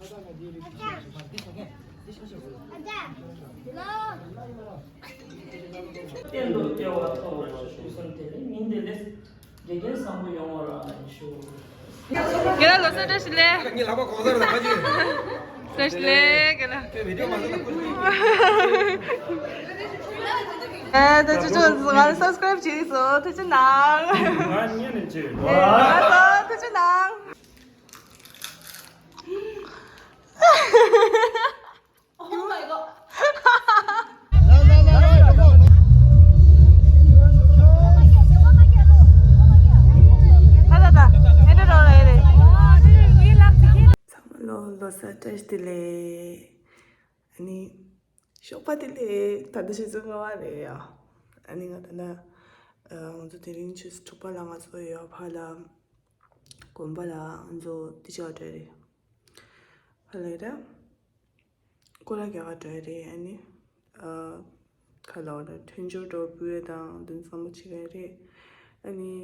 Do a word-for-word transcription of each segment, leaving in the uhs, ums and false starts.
གཏན་དུ་སྐྱེ་བ་ཐོབ་པར་ཤོག་གསུངས་ཏེ། ཉིན་དེ་ལས་དགེ་རྒན་བཟང་པོ་ཡོང་བར་ཞུ། རྒན་ལགས་ལོ་གསར་བཀྲ་ཤིས་བདེ་ལེགས། ངའི་ལག་པ་གོང་སར་ལ་ཁ་ཅིག་བཀྲ་ཤིས་བདེ་ལེགས་རྒན་ལགས། ཁྱོད་བི་ཌིའོ་མ་བཟོ་ན་ཁུར་ཅིག་ཨེ། ད་ཅི་ཅོ་ང་ལ་སབ་སི་ཀ་རེབ་བྱེད་སོང་། ཐུགས་རྗེ་གནང་། ང་ཉན་ནས་བྱེད། ཨེ། ང་ཚོ་ཐུགས་རྗེ་གནང་། Oh my god. ཚང་མ་ལོ་ལོ་གསར་བཀྲ་ཤིས་བདེ་ལེགས། ཨ་ནི་ཞོགས་པ་བདེ་ལེགས། ད་ལྟ་ཆུ་ཚོད་ལྔ་པ་རེད་ཡ། ཨ་ནི་ང་ད་ལྟ་ང་ཚོ་དེ་རིང་ཆུ་ཚོད་དྲུག་པ་ལ་ང་ཚོ་ཡོད་ཕ་ལ། དགོན་པ་ལ་ང་ཚོ་དེ་ཆ་བྲལ་རེད། ཧ་ལས་ར། སྐོར་ར་རྒྱག་ག་འགྲོ་ཡ་རེད། ཨ་ནི། ཨ། ཁ་ལ་བ་ལ་མཐུན་སྦྱོར་འགྲོ་འབུལ་བ་དང་འདི་ཚང་མ་བྱེད་ཀ་རེད། ཨ་ནི།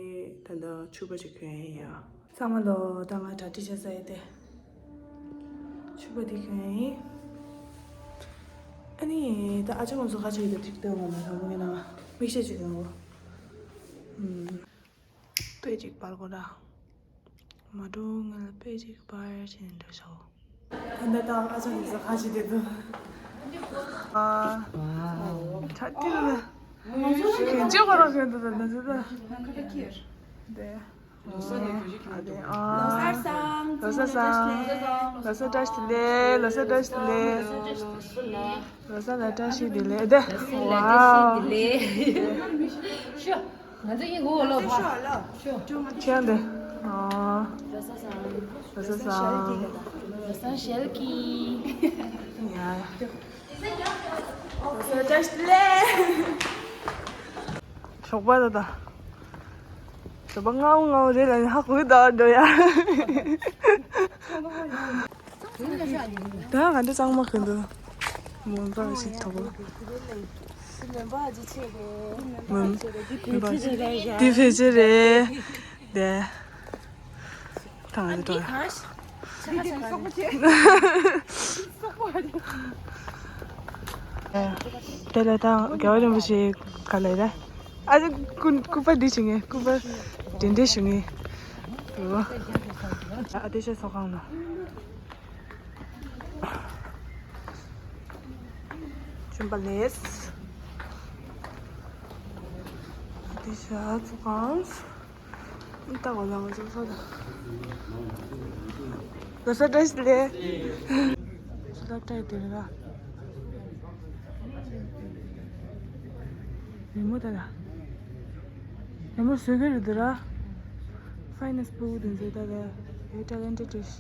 ད་ལྟ་ཕྱུ་པ་ཅིག་གྱོན་ཡ་ཡིན་ཡ། ཚང་མ་ལོ་ད་ང་གྲ་སྒྲིག་བྱས་ཚར་ཡིན་ཏེ། ཕྱུ་པ་འདི་གྱོན་ཡ་ཡིན། ཨ་ནི། ད་ཨ་ཅག་ང་ཚོ་ཁ་ཅིག་ཡོད་ད་འགྲིག་ཏེ་འོང་མ་ཐང་མོ་གི་ནང་མིག་ཤེལ་ཅིག་གྱོན་འོ། ཨུམ། དཔེ་ཅིག་པར་དགོས་ར། མ་འགྲོ་ང་ལ་དཔེ་ཅིག་པར་བྱས་ནས་འགྲོ་ཤོག་ད་ལྟ་ད་ཨ་ཅག་ཡིན་ས་ཁ་ཅིག་བསྡད་འདུག་ཨ། ཁྲ་ཏི་ལ། ཁྱེད་ཅག་ག་རང་ཁྱོད་འདུག་ད་ད་ད་ད། དེ། ལོ་གསར་ནས་གོ་ཞིག་ཨ་དེ་ཨ། ལོ་གསར་བཟང་། ལོ་གསར་བཟང་། ལོ་གསར་བཀྲ་ཤིས་བདེ་ལེགས། ལོ་གསར་བཀྲ་ཤིས་བདེ་ལེགས། ལོ་གསར་ལ་བཀྲ་ཤིས་བདེ་ལེགས་དེ། ཝའོ། ང་ཚོ་ཡིན་གོ་ལོ་ཕ། ཁྱེད་འདི། ཨ། ལོ་གསར་བཟང་། ལོ་གསར་བཟང་། ལོ་གསར་ཞལ་གྱིས། ཡ། ལོ་གསར་བཀྲ་ཤིས་བདེ་ལེགས། ཞོགས་པ་ད་ད། ཞོགས་པ་ལྔ་བོ་ལྔ་བོ་རེད་ལ་ནི་ཧ་གོ་གི་ད་འགྲོ་ཡ། ད་ང་འདི་གཙང་མ་གི་འདུག་མོན་པ་ཞིག་ཐོག་མོན་པ་ཅི་ཆེ་རེད། མོན་པ་ཅི་ཆེ་རེད། འདི་ཕལ་ཆེར་རེད། དེ། ད་ང་འདི་འགྲོ་ཡ། དེ་ལ་ད་རྒྱལ་བ་རིན་པོ་ཆེ་ག་ལ་རེད། ཨ་ཅེ་སྐུ་སྐུ་པར་འདི་བྱེད་ངེས། སྐུ་པར་འདྲེན་འདྲེན་ཞུ་ངེས། ཨ་དེ་ཤ་ཚོགས་ཁང་ལ། ཆུན་པ་ལེས། ཨ་དེ་ཤ་ཚོགས་ཁང་། ད་གོ་ལ་ང་ཚོ་ལོ་གསར་བཀྲ་ཤིས་བདེ་ལེགས། ལོ་གསར་བཀྲ་ཤིས་བདེ་ལེགས། རི་མོ་ད་ལ། རི་མོ་བཟོ་གི་རེད་འདུག་ར། ཕའི་ནེས་པུ་དེ་ཚོ་ད་ལ། ཡོ་ཊེ་ལེན་ཊེཌ་ཨིཤ།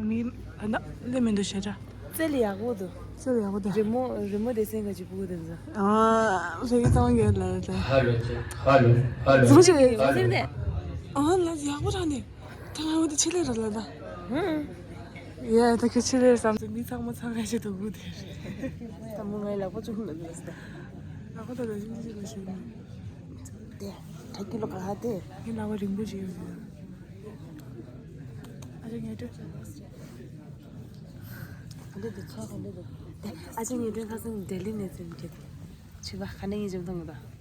མི་ཨ་ན་ལེ་མི་འདུག་ཤ་ཏྲ། རྩལ་ཡག་པོ་འདུག་རྩལ་ཡག་པོ་འདུག་རི་མོ་རི་མོ་དེ་སེང་ག་ཅིག་ཕུ་གུ་དེ་ཚོ། ཨ་ཕ་གི་གཙང་གི་ལ་ལ། ཧ་ལོ་ཧ་ལོ་ཧ་ལོ། ཟུར་ཞིག་ཟེར་ནས། ཨ་ལ་ཡག་པོ་རང་ནས། ད་ང་འོ་དེ་ཆེད་ལས་ར་ལ་ད། ཧུམ། ཡ་ད་ཁྱོད་ཆེད་ལས་བསམ་ཚེ་མི་ཚང་མ་ཚང་ཁ་ཤས་དུ་གུ་དེ་རེད། ད་མོ་ངའི་ལག་པ་བཙུགས་ལ་ལ་ཟེར། ལག་པ་ད་ལ་ཞིམ་ཅི་ཅི་ལ་ཞིམ། དེ་ད་ཀི་ལོ་ག་ཧ་དེ། ངའི་ལག་པ་རིང་པོ་ཅིག་ཡོད་རེད། ཨ་ཅེ་ངས་སྤྲོད། ག་འདྲ་འདུག་ཆ་ག་འདྲ་འདུག་ཨ་ཅེ་ངས་སྤྲོད་ཁ་སང་ལྡི་ལི་ནས་ཚུར་འཁྱེར། ཆུ་བ་ག་འདྲ་ཡིན་ཅིག་མཐོང་གི་འདུག་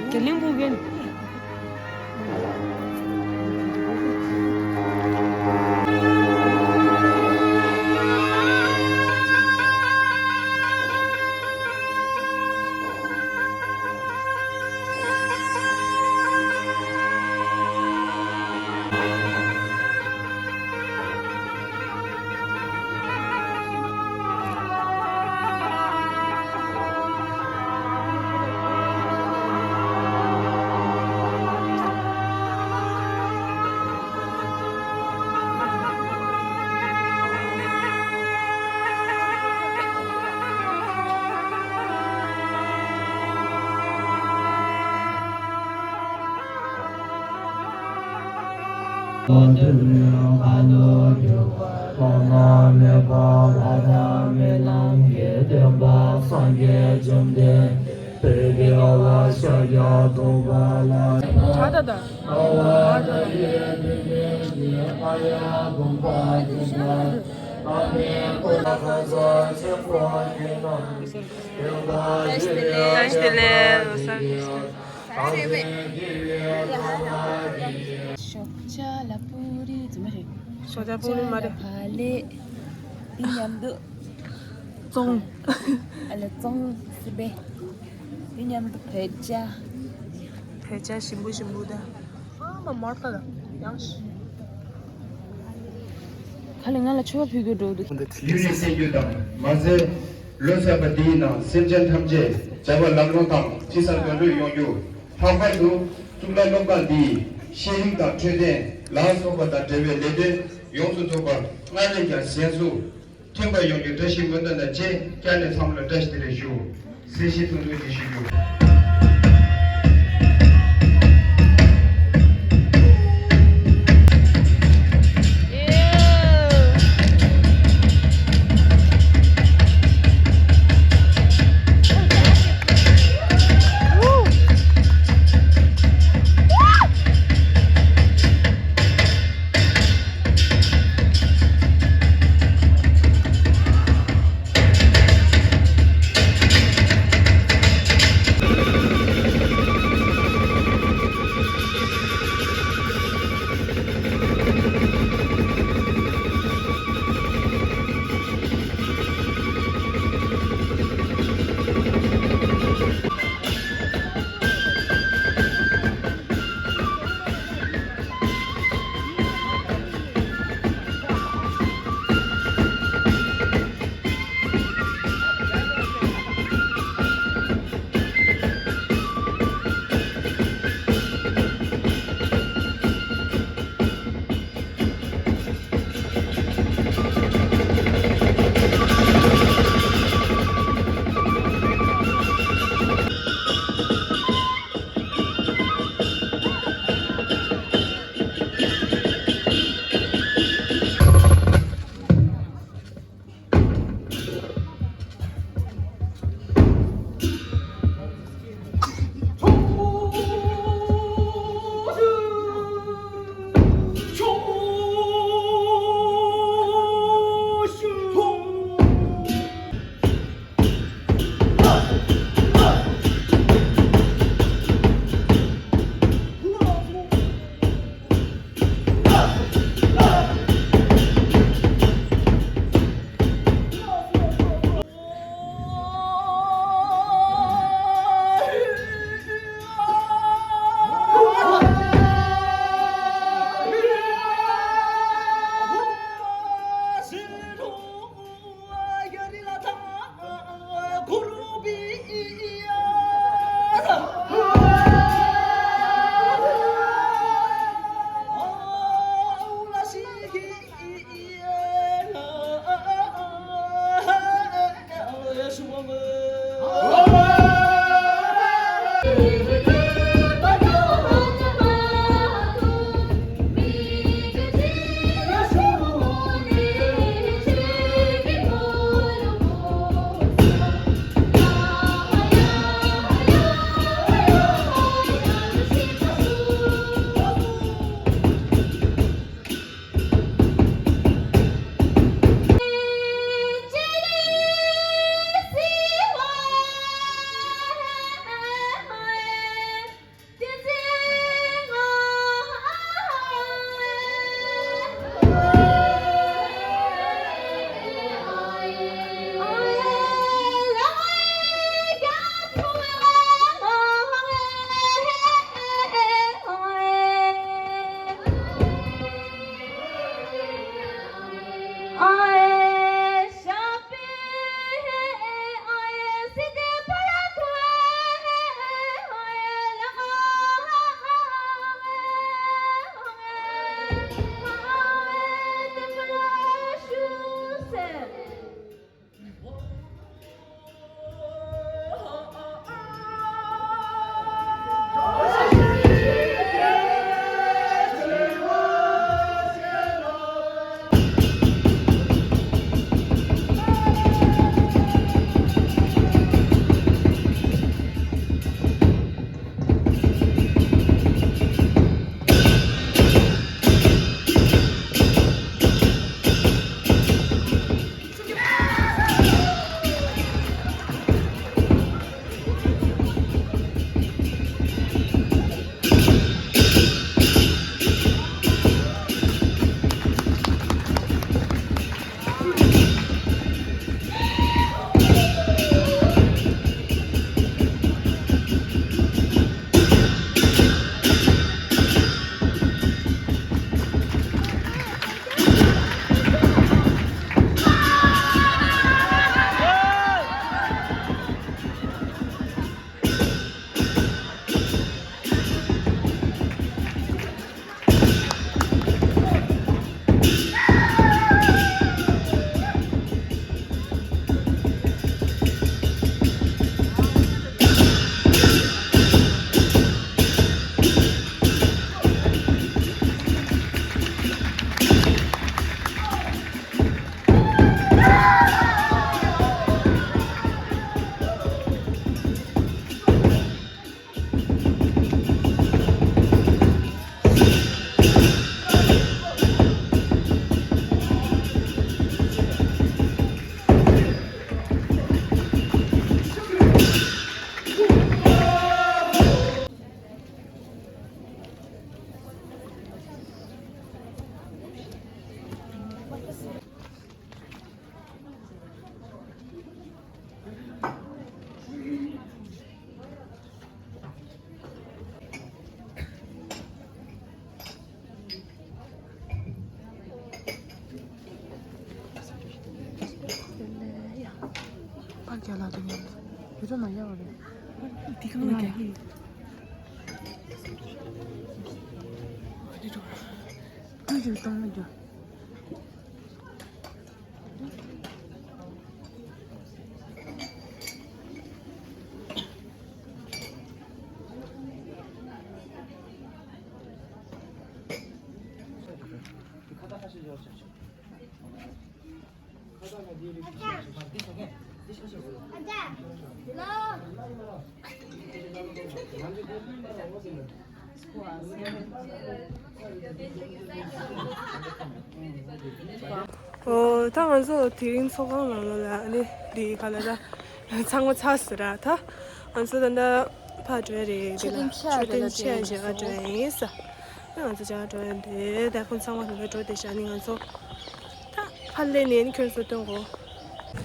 རྒྱ་གླིང་སྤུ་རྒན། བཀྲ་ཤིས་བདེ་ལེགས། བཀྲ་ཤིས་བདེ་ལེགས། ཞོགས་ཇ་ལ་པུ་རི་རྫུན་མ་རེད། ཞོགས་ཇ་པུ་རི་མ་རེད། ཕ་ལེ། འདི་མཉམ་དུ། བཙོང་། ཨ་ལ་བཙོང་སི་པེ། འདི་མཉམ་དུ་བོད་ཇ། བོད་ཇ་ཞིམ་པོ་ཞིམ་པོ་ད། ཨ་མ་མར་ཁ་ལ་ཡང་ཞིམ། ཁ་ལས་ང་ལ་མཆོད་པ་ཕུལ་དགོས་འགྲོ་འདུག་ཡུལ་ནས་བསད་རྒྱུ་དང་མ་ཟད། ལོ་གསར་པ་འདིའི་ནང་སེམས་ཅན་ཐམས་ཅད་བྱ་བ་ལམ་ལྷོང་དང་དཔྱིད་གསར་དགའ་སྤྲོ་ཡོང་རྒྱུ། ལྷག་པར་དུ་གཙུག་ལག་སློབ་ཁང་འདིས་ཤེས་རིག་དང་འཕྲོད་བསྟེན་ལ་སོགས་པ་དང་འབྲེལ་བའི་ལས་དོན་ཡོངས་སུ་རྫོགས་པ་སྔར་ལས་ཀྱང་གཟེངས་སུ་ཐོན་པ་ཡོང་རྒྱུ་བཀྲ་ཤིས་སྨོན་འདུན་དང་བཅས་བསྐྱར་ནས་ཚང་མ་ལ་བཀྲ་ཤིས་བདེ་ལེགས་ཞུ། གཟིགས་ཞིབ་ཐུགས་མཐུན་གྱིས་ཞུ་རྒྱུ། ཡོད་ཚོད་མ་ཡག་པ་རེད། འདི་གང་ལ་རྒྱག་གི་ཡོད། ཨ་རི་རོ། ཨ་རི་གཏོང་ལ་རྒྱག་ཨོ། ད་ང་ཚོ་དེ་རིང་ཚོགས་ཁང་ནང་ལོགས་ལ་ཨ་ནི་འདི་ག་ལ་ད་ཚང་མ་ཚར་ཟེར་ར། ད་ང་ཚོ་ད་ལྟ་ཕར་འགྲོ་ཡ་རེད། འདི་ལ་མཆོད་རྟེན་ཆེ་ཡ་ཞིག་ག་འགྲོ་ཡ་ཡིན་ས། ང་ཚོ་ཅག་འགྲོ་ཡ་འདི་ད་ཁོང་ཚང་མ་ད་ལྟ་འགྲོ་བསྡད་ཤག་ཨ་ནི་ང་ཚོ་ད་ཕར་སླེབས་ནས་ཨ་ནི་ཁྱོད་ཚོ་སྟོན་གོ།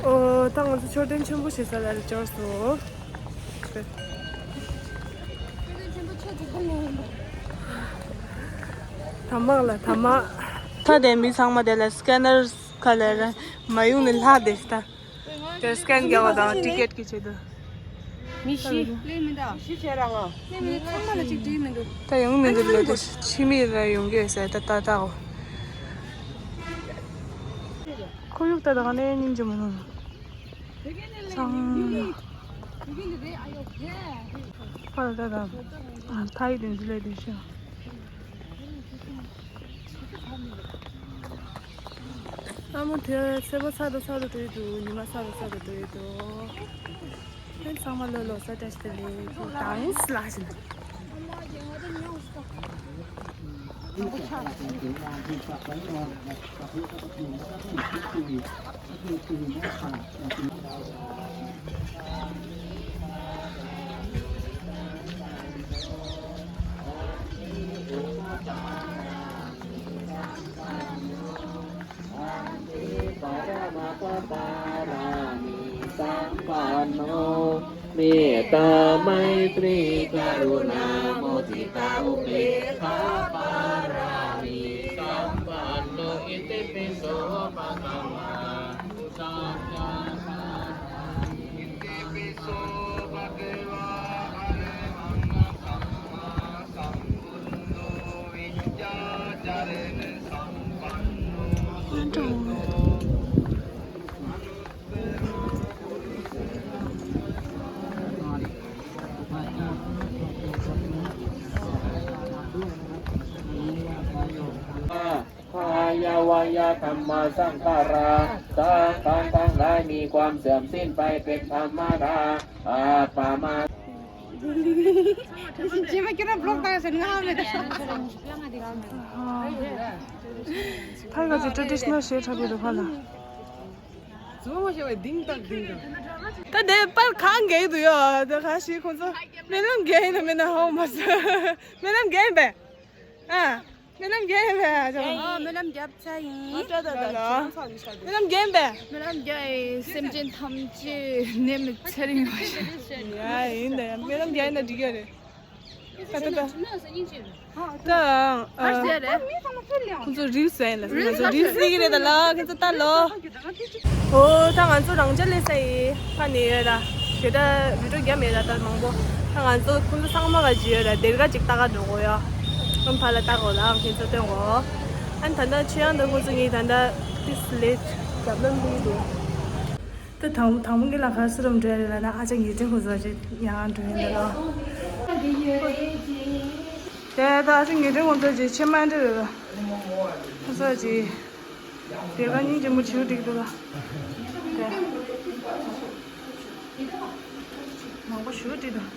ཨོ། ད་ང་ཚོ་མཆོད་རྟེན་ཆེན་པོ་ཞིག་ས་ལ་འབྱོར་སོང་། ད་མག་ལ་ད་མག་ད་དེ་མི་ཚང་མ་དེ་ལ་སི་ཀེ་ནར་ག་ལ་ར་མ་ཡོང་ནས་ལྷག་བསྡད་ཤག་ད། དེ་སི་ཀེན་རྒྱག་པ་དང་ཊི་ཀེ་ཊི་གི་ཆེད་དུ། མི་ཤི། ལས་མི་འདའ། ཤི་བྱས་ར་ང་། ལས་མི་འདའ། ཚང་མ་ལ་གཅིག་བྲིས་མི་འདུག་ད་ཡོང་མི་འདུག་ལོ་དེ་ཕྱི་མི་ར་ཡོང་གི་ཡོད་ས་ད་ད་ད་འོ། ཁོར་ཡུག་ད་ད་ག་ནས་སྙིང་རྗེ་མོ་ནོ། ཚང་། ཕར་ད་ད། ཐའི་དེ་འདི་ལས་དེ་ཤོ། ཨ་མོ་དེ་སེར་པོ་ཚ་དང་ཚ་དང་འགྲོ་ཡི་འདུག་ཉི་མ་ཚ་དང་ཚ་དང་འགྲོ་ཡི་འདུག་ཨེ་ཚང་མ་ལོ་ལོ་ས་བཀྲ་ཤིས་བདེ་ལེགས་དང་སླ་ཞིང་། परमा परामि सम्पन्नो मेत्ता मैत्री करुणा मुदिता उपेक्षा परामि सम्पन्नो इतिपि सो भगवा। ཁ་ཡ་ཝ་ཡ་དྷརྨ་སངས་ཁ་ར། སངས་ཁ་འདི་ཚོ་ཚང་མ་ནི་ཁམས་སངས་ཤིང་པའི་ཕན་ཐབས་མ་ར། ཨ་པ་མ། རྗེས་མ་ཁྱོད་རང་བློག་བཏང་ཟེར་ང་ཧ་མེད། ཕར་ང་ཚོ་ཊེ་རེ་ཌི་ཤ་ནལ་ཤེར་འཁྲབ་ཡོད་རེད་ཕར་ལ། ད་དེ་པར་གང་གས་འདུག་ཡོད་ད་ག་ཤི་ཁོང་ཚོ་སྨོན་ལམ་རྒྱག་ཡིན་ན་མིན་ན་ཧ་གོ་མ་སོང་། སྨོན་ལམ་རྒྱག་ཡིན་པས། ཨ། སྨོན་ལམ་རྒྱག་ཡིན་པས་ཨ་ཅག་ཨ་སྨོན་ལམ་རྒྱབ་ཚར་ཡིན། ཨ་ཏྲ་ཏྲ་ཏྲ། སྨོན་ལམ་རྒྱག་ཡིན་པས། སྨོན་ལམ་རྒྱག་ཡིན། སེམས་ཅན་ཐམས་ཅད་ནད་མེད་ཚེ་རིང་བ་ཞིག་ཡ་ཡིན་ད་ཡ་སྨོན་ལམ་རྒྱག་ཡིན་ན་འགྲིག་གི་རེད། ད་ད་ད། ད་ཨ། ཁོང་ཚོ་རིལ་སི་བཟོས་ལ་ང་ཚོ་རིལ་སི་ལས་ཀྱི་རེད་ད་ལ་ཁྱེད་ཚོ་ལྟ་ལོ། ཨོ་ད་ང་ཚོ་རང་ཅག་ལས་ས་ཡི་ཕ་ནས་ཡོད་ད། དེ་ད་བི་ཌིའོ་རྒྱབ་མེད་ད་ད་མང་པོ། ད་ང་ཚོ་ཁོང་ཚོ་ཚང་མ་ག་ཅི་ཡོད་ད་སྡེར་ཁ་ཅིག་ལྟ་ག་འགྲོ་གོ་ཡ། ཨམ་ཕ་ལ་ལྟ་གོ་ལ་ཨང་ཁྱེད་ཚོ་སྟོན་གོ། ཨན་ད་ད་ཆུ་ཡང་ད་ཁོང་ཚོ་ངའི་ད་ད་ཏིས་ལེ་རྒྱབ་ལམ་འདི་འདུག་ད་དང་དང་པོ་གི་ལ་ཁ་སུ་རུམ་འགྲོ་ཡ་ལ་ན་ཨ་ཅག་ངེས་ཅན་ཁོང་ཚོ་ཅིག་ཡང་འགྲོ་ཡ་ལ། དེ་ད་ཨ་ཅག་ངེས་ཅན་ཁོང་ཚོ་ཅིག་ཕྱེ་མ་འགྲོ་ཡ་ལ། ཁོང་ཚོ་ཅིག་དེ་ག་སྙིང་རྗེ་མོ་བྱིའུ་འགྲིག་འདུག་ལ། དེ་མང་པོ་བྱིའུ་འགྲིག་འདུག་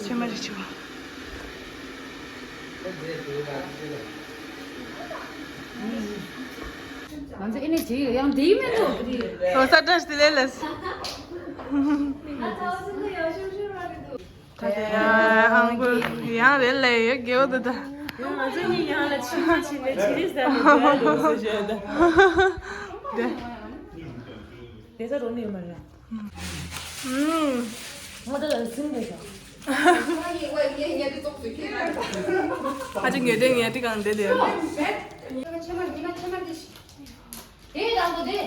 ཕྱེ་མ་རེ་བྱིའུ། ང་ཚོ་ཨེ་ནས་བྱེད་ཡོད་ཡང་འགྲིག་མི་འདུག་ཨོ་ས་བཀྲ་ཤིས་བདེ་ལེགས། ད་དེ་ཡང་ཨང་པོ་ཡང་རེད་ལས་ཡོད་དགེ་བ་འདུག་ད། ང་ཚོ་གཉིས་ཡང་ལ་ཕྱིན་ཆད་ཕྱིན་ནས་ཕྱི་རིས་ཟ་མི་འདུག་ཨ་འདུག་ཟེར་ཞོད་ད། དེ། དེ་ཚ་རོ་ནི་ཡོད་མ་རེད། ཨུམ། ང་ད་ལ་སིང་དེ་ཤོག་ཨ་ཅག་ངེས་དེ་ངས་དེ་གང་བསྡད་དེ། དེ་དང་པོ་དེ།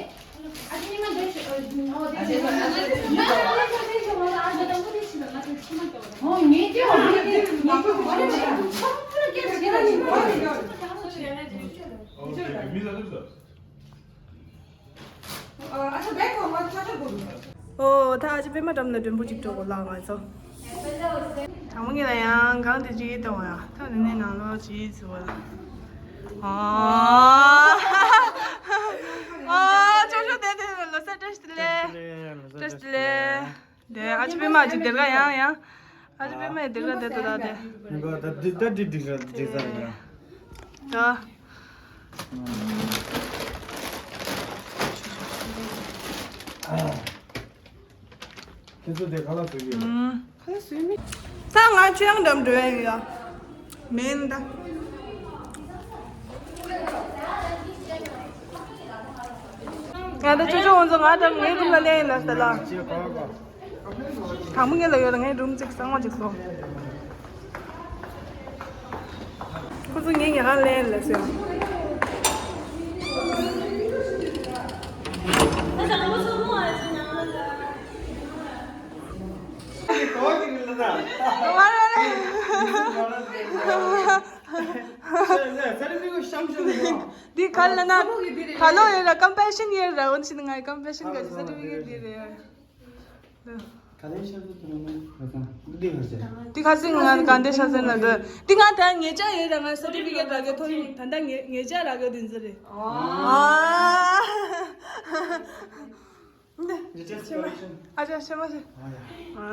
ཨོ། ད་ཨ་ཅེ་པད་མ་འགྲམ་ལ་མགྲོན་པོ་གཅིག་འགྲོ་དགོས་ལ་ང་ཚོ། དྲང་མོ་ངེད་ལ་ཡང་གང་དེ་ཅིག་གཏོང་བ་ཡ། ད་ནི་ནས་ནང་ལོགས་ཅིག་ཚུགས་པ་ལ། ཨོ། ཨོ། ཅོ་ཅོ་དེ་དེ་ལོ་སར་བཀྲ་ཤིས་བདེ་ལེགས། བཀྲ་ཤིས་བདེ་ལེགས། དེ་ཨ་ཅེ་པད་མ་ཅིག་སྡེར་ཁ་ཡང་ཡང་། ཨ་ཅེ་པད་མ་ཡི་སྡེར་ཁ་དེ་ཏོ་ད་དེ། ད་འདི་ད་འདི་འགྲིག་འགྲིག་ས་རེད། ད། ཁྱེད་ཚོ་དེ་ཁ་ལག་བཟོ་གི་ཡོད། ཁ་ལག་བཟོས་མེད། ད་ང་ཆོས་དབྱངས་འགྲམ་འགྲོ་ཡ་ཡོད། མིན་ད། ང་ད་ཅོ་ཅོ་ཁོང་ཚོ་ང་དང་ངའི་རུམ་ལ་སླེབས་ཡིན་ལ་ཟེར་ལ། དང་པོ་ངེད་ལ་ཡོད་ལ་ངའི་རུམ་གཅིག་གཙང་མ་གཅིག་བཟོ། ཁོ་ཚོ་ངའི་ཉལ་ཁང་ལེན་ལ་ཟེར། འདི་ག་ལ་ན། ག་ལོ་ཡོད་ལ་ཀམ་པེ་ཤན་ཡོད་ལ་འོན་ཤིན་ང་ཀམ་པེ་ཤན་ག་ཅི་ས་ཏི་ཕི་ཀེ་ཊི་འདི་རེད། ག་ལེ་ཤ་ཚ་དུ་ནང་ཁ་སང་འདི་ཧ་ཅང་། འདི་ཁ་སང་ང་ག་འདྲ་ཤ་ཚ་ན་འདོད། འདི་ང་ད་ངེད་ཅག་ཡོད་ད་ང་སར་ཊི་ཕི་ཀེ་ཊི་རག་གི་ཐོ་ཡིན་ད་ད་ངེད་ངེད་ཅག་རག་གི་འདི་ཚོ་རེད། ཨ། འདི་ཅག་ཆེ་མ་ཆེ་མ་ཆེ་མ་ཆེ། ཨ་ཡ།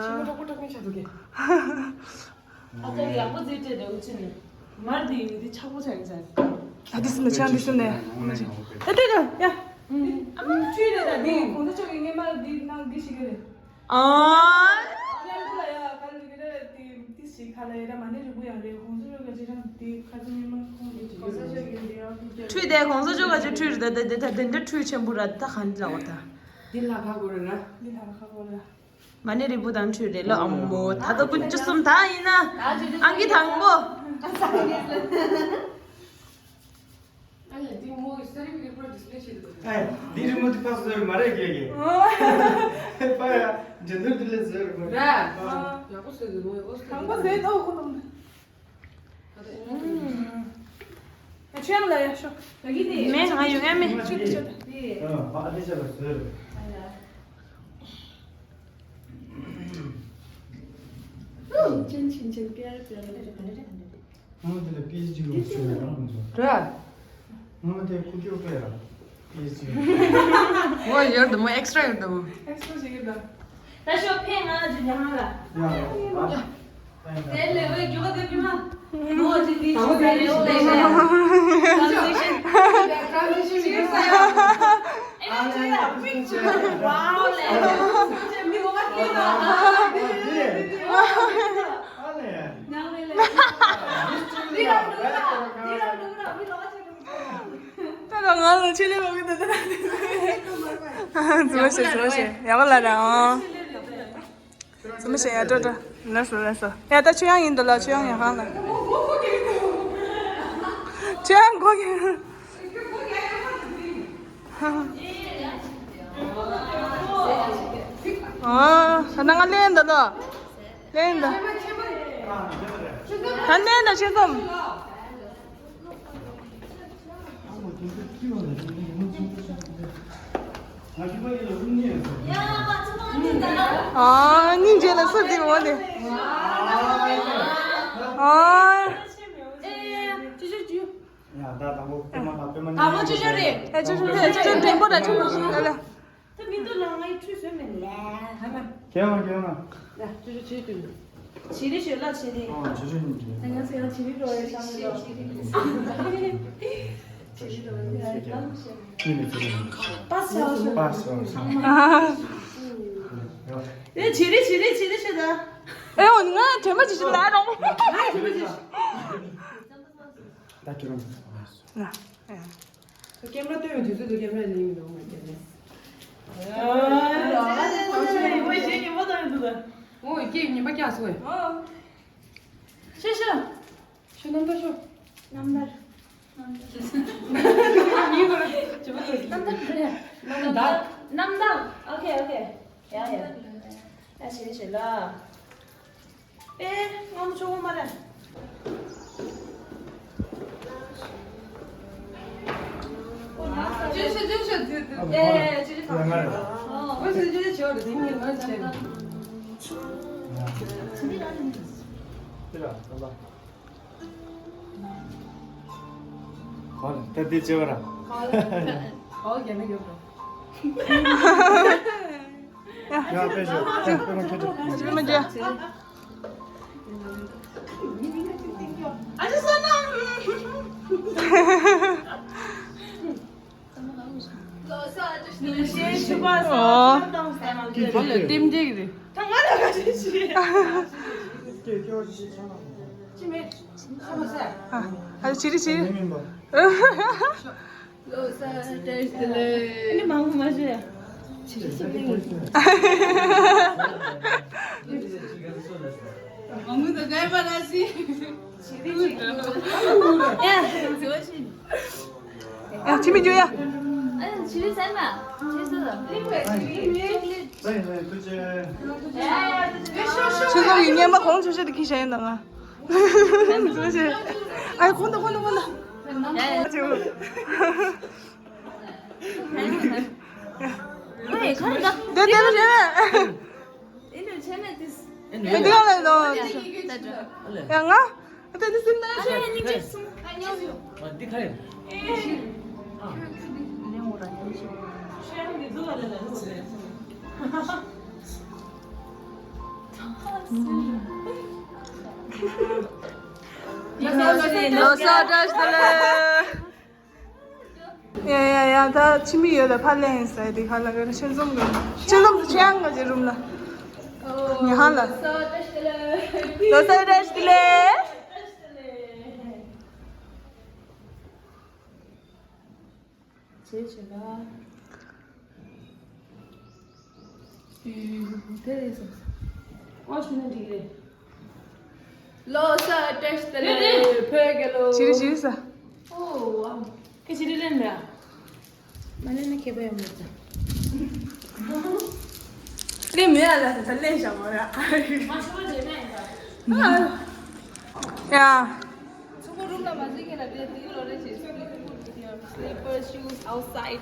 ཆེ་མ་ཏོག་ཏོག་ནི་ཆ་འདུག་གི། ཨ་ཅག་ཡག་པོ་རྩེ་སྤྲད་དེ་འུ་ཅི་ནས། མར་འདི་ཡོད་འདི་ཆག་པོ་ཆག་གི་ཆག་ཨ་འདི་སུ་ནས་ཆག་འདི་སུ་ནས་མ་ཆག་ཨ་ཏེ་ཏེ་ཡ། ཨ་མ་ཁྱོད་རེད་ད་འདི་གོང་ས་མཆོག་གི་སྔས་མ་འདི་ནང་འདི་ཞིག་རེད། ཨ། ཨ་ལ་ཡ་ག་རེ་ག་རེ་འདི་འདི་ཞིག་ག་ལ་ཡ་ད་མ་ཎི་རིང་པོ་ཡང་རེད་གོང་ས་མཆོག་གི་ཅི་རང་འདི་ཁ་ཚིག་སྔས་མ་ཁོང་གི་ཅི་གོང་ས་མཆོག་གི་འདི་ཡང་ཁྲུས་དེ་གོང་ས་མཆོག་ག་ཅི་ཁྲུས་རེད་ད་ད་ད་དེ་འདྲ་ཁྲུས་ཆེན་པོ་ར་ད་ག་འདི་ལ་བ་ད། འདི་ལ་ཁ་གོ་རེད་ན། འདི་ལ་ཁ་གོ་རེད། མ་ཎི་རིང་པོ་དང་ཁྲུས་རེད་ལ་ཨ་མོ་ད་ལྟ་ཀུན་བཅུ་གསུམ་ད་ཡིན་ན་ཨང་ཀི་དང་པོ། ཨ་ལས་འདི་མོ་གི་སར་ཊི་ཕི་ཀེ་ཊི་པོ་ཌིས་པེ་ལེ་བྱེད་འདུག་ཨེ། འདི་རི་མོ་འདི་ཕར་བཟོས་མ་རེད་གས་གས། ཨེ་པ་ཡ་འཇོན་ནོར་འདི་ལས་བཟོས་རེད་མ་རེད། ར། ཡག་པོ་བཟོས་འདུག་མོ་ཨོ་སི་དང་པོ་བཟོས་ཐོག་ཁོ་ནོ། ཨ་ཆོས་ལ་ཡ་ཤོ། མེ་ང་ཡོད་ངས་མེ། ཆུ་དེ་ཆུ་དེ། ཨ་ཨ་ལེ་ཤ་ལ་ཟེར། ཅན་ཆིན་ཅན་པེར་པེར། ང་དེ་ལ་པི་ཨེཆ་ཌི་ལོ་ཤོ་ཡ་རང་མི་འཇོག་ར། ང་དེ་ཁུ་ཅོ་པེ་ར། པི་ཨེཆ་ཌི། ངོ་ཡོད་དམ་ཨེག་སི་ཊ་ར་ཡོད་དམ། ཨེག་སི་ཊ་ར་ཞིག་ཡོད་དམ། ད་ཤོག་ཕེ་ང་ལ་ཅིག་ཉང་ལ། ཡ་ཡ། དེ་ལས་འོས་རྒྱུ་ག་དེ་ཕི་མ། ངོ་ཅི་དེ་ཅི་ཟེར་རེ་འོ་ལེ་ལེ། ཊ་རན་སི་ཤན། ཊ་རན་སི་ཤན་ཅི་ཟེར་ཡ། ཨེ་ཅི་ཡ་པིག་ཅར། ཝའོ་ལེ། མི་ངོ་མ་ཁྱེད་ད། ཉང་ལེ་ལེ། འདི་ར་འདུག་ར། འདི་ར་འདུག་ར། མི་ལོག་ཅི་འདུག་ད་ང་ལ་ཆེད་ལས་མ་གི་ད་ད། ཙི་མ་ཤེས་ཙི་མ་ཤེས་ཡག་པོ་ལ་ར་ཨང་། ཙི་མ་ཤེས་ཡ་ཏོ་ཏོ། ལགས་སོ་ལགས་སོ། ཡ་ད་ཆོས་དབྱངས་ཡིན་འདུག་ལ་ཆོས་དབྱངས་ཉལ་ཁང་ལ། ཆོས་དབྱངས་གོ་གི། ཨ་ད་ང་ལེན་ད་ལོ། ལེན་ད། ད་ལེན་ད་ཆོས་འཛོམས། ཨ་སྙིང་རྗེ་ལ་སུ་འདི་འོ་ནི། ཨ། ཡ་ད་དང་པོ་པད་མ་དང་པད་མ་དང་པོ་ཅོ་ཅོ་རེད། ཨེ་ཅོ་ཅོ་རེད། ཅོ་ཅོ་འགྲེང་པོ་དང་ཅོ་ཅོ་ཞིག་ཨ་ལ། ད་མི་འདུག་ལ་ང་ཡི་ཁྲུས་བཟོས་མེད་ལ། ཧ་ན། ཁྱེད་ཡོང་ཁྱེད་ཡོང་ན། ཡ་ཅོ་ཅོ་ཅི་དུས། བྱི་རི་ཞོལ་ལ་བྱི་རི། ཨ་ཅོ་ཅོ་ཡིན་གྱི། ད་ང་ཚོ་ཡང་བྱི་རི་འགྲོ་བའི་ཤང་འགྲོ། བྱི་རི་འགྲོ་བའི་ཤང་འགྲོ། པ་སེ་པ་སེ་པ་སེ། ཨེ་བྱི་རི་བྱི་རི་བྱི་རི་ཞོལ་ལ། ཨེ་འོ་ང་དྲན་པ་ཅི་ཞིག་ལ་རོང་། ང་དྲན་པ་ཅི་ཞིག་ད་ཁྱེད་རང་། ན། ཨེ། ཁེ་མ་ར་སྟོན་པའི་དུས་ཚོད་དུ་ཁེ་མ་ར་ནི་མི་འདུག་མ་ཁེ་མ་ར། ཨོ་ཡ་ཉིན་པ་ཀྱག་སོ། ཤ་ཤ། ཤ་རྣམ་ཐར་ཤོ། རྣམ་ཐར། རྣམ་ཐར། རྣམ་ཐར། རྣམ་དག་ཨོ་ཁེ་ཨོ་ཁེ། ཡ་ཡ། ཡ་བྱེད་བྱེད་ལ། ཨེ། ང་མོ་ཆོག་གོ་མ་རེད། ད་འདི་བྱེད་པ་ར། ཨོ་རྒྱ་ནི་ཡོད་པ། ཡ་དཔེ་ཞོག་དཔེ་མ་ཁྱེད་ཅག་ཨ་ཅི་ས་ན། ཨོ། ཨོ་ལ་ལྟེམ་རྒྱག་རེད། ད་ང་ལ་ག་ཅི་བྱེད། ཅི་མེད། ཨ་ཅི་རེད་ཅི་རེད། ལོ་གསར་བཀྲ་ཤིས་བདེ་ལེགས། ཨ་ནི་མང་པོ་མ་ཞུ་ཡ། ཅི་རེད་ཅི་རེད། མང་པོ་དང་འགྲས་པ་ལ་སི། ཅི་རེད་ཅི་རེད། ཡ། ཟི་བ་ཤིན། ཡ་ཅི་མི་འཇུ་ཡ། ཨ་ཅི་རེད་ཟེར་ན། ཅི་ཟེར་ན། ལིང་བའི་ཅི་རེད། ཅི་རེད། ཆོས་ཚོགས་ཀྱི་བརྙན་པ་གོང་ཆེ་ཤོས་དེ་ཁྱི་ཤ་ཡིན་ད་ང་། ཨ་ཁོང་དང་ཁོང་དང་ཁོང་དང་། ཨེ་ཁ་ལ་དེ་དེ་ལ་དེ་ལ། ཨེ་ནུ་ཆེ་ན་དེ། ཨེ་ནུ་དེ་ག་ལ་ཡོད་ཡ་ང་། ཨ་དེ་དེ་སིམ་ན་ཨ་ཆེ། ནི་ཅིག་སུམ། ཨ་ཉོ་སུ། ཨ་འདི་ཁ་ཡིན། ལོ་གསར་བཀྲ་ཤིས་བདེ་ལེགས། ཡ་ཡ་ཡ། ད་ཕྱི་མི་ཡོད་ལ་ཕར་ལེན་ཟེར་དེ་ཁ་ལ་ག་རེ་ཆེན་འཛོམས་གི་ཆེན་འཛོམས་སུ་ཆེ་ཡང་ག་ཅེ་རུམ་ལ། ཉི་ཧང་ལ། ལོ་གསར་བཀྲ་ཤིས་བདེ་ལེགས། བྱེད་བྱེད་ལ། དེ་རེད་ཟེར། ཨོ་ཞུ་ན་འགྲིག་རེད། ལོ་གསར་བཀྲ་ཤིས་བདེ་ལེགས། བོད་རྒྱལ་ལོ། ཇི་རི་ཇི་རི་ས། ཨོ་ཨ། ཁྱེད་ཇི་རི་ལེན་མེད་ཨ། མ་ལེན་ན་མཁས་པ་ཡོང་མེད་ཙང་། ལེན་མེད་ཨ་ལ་ད་ལེན་བཞག་མ་རེད་ཨ། མ་ཤོ་བ་རྗེས་མེད་ཨ། ཡ། ཚོགས་པ་རུམ་ལ་མ་འཛིན་མཁན་ལ་དེ་དེ་ལོ་རེ་བྱེད། Slippers, shoes outside.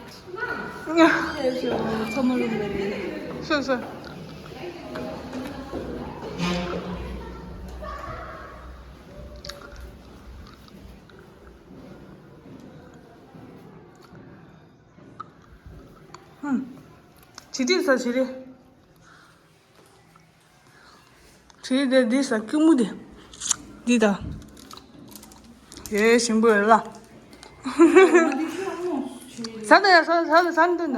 ཚོགས་མ་རུམ་ལ་རེད། སོ་སོ། ཧུམ། བྱི་དིས་ས་བྱི་རེད། བྱི་དེ་འདི་ས་ཀི་མུ་དེ། འདི་ད། ཡེ་ཞིམ་པོ་ཡོད་ལ། ས་ད་ཡ་ས་ས་ས་འདི་ད།